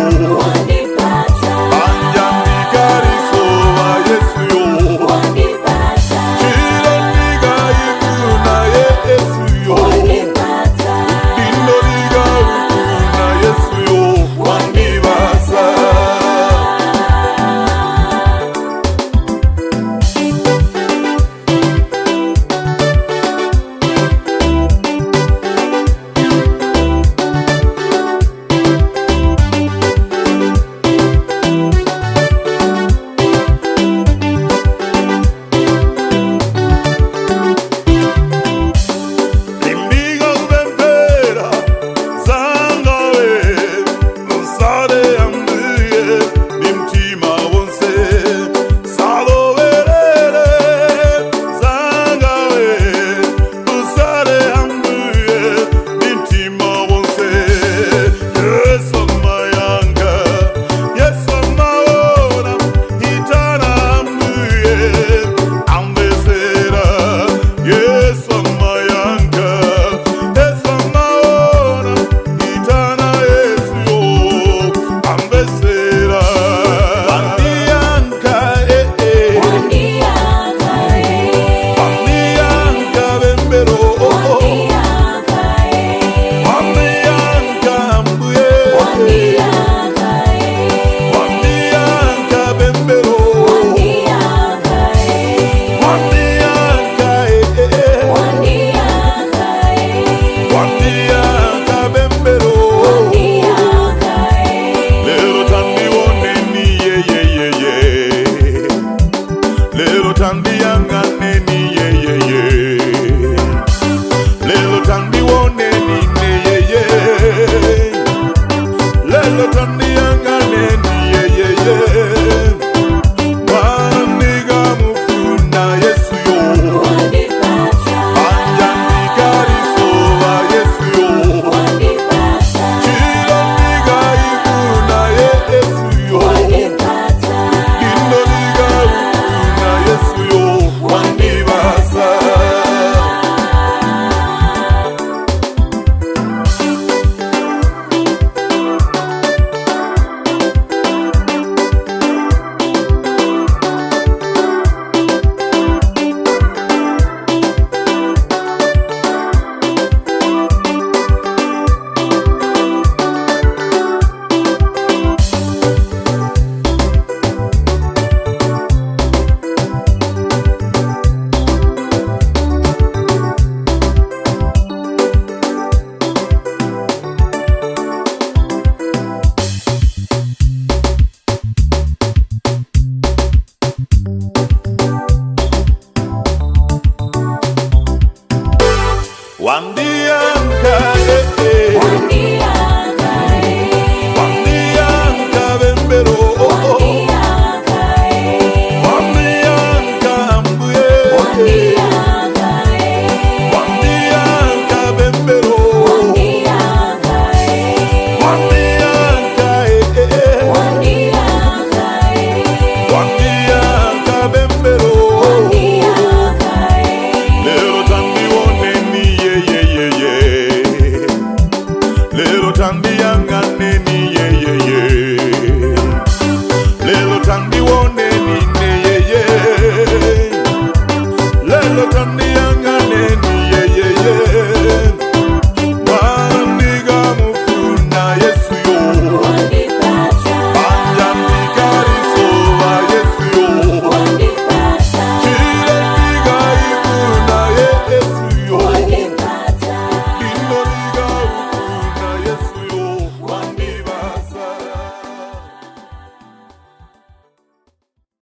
Wandipatsa. Banja ndikalisowa Yesu yo. Wandipatsa. Chilo ndikaifuna Yesu yo. Wandipatsa. Dindo ndikaufuna Yesu yo. Wandipatsa. Limbika kupemphera zangawe musale ambuye ndi mtima wonse salowerere zangawe musale ambuye ndi mtima wonse. Yesu mayanga, Yesu maona itana ambuye ambesera. Yesu mayanga, Yesu maona itana Yesu yo ambesera. Wandiyanka eh eh. Wandiyanka eh. Wandiyanka bembero oh oh. Wandiyanka eh. Wandiyanka mbuye. Wandiyanka eh. Wandiyanka bembero. Wandiyanka eh. Wandiyanka eh eh eh. Wandiyanka eh. Wandiyanka bembero. Wandiyanka eh. Lero tandioneni ye ye ye ye. Lero tandiyanganeni ye ye ye. Lero tandioneni ne ye ye. Lero tandiyanganeni.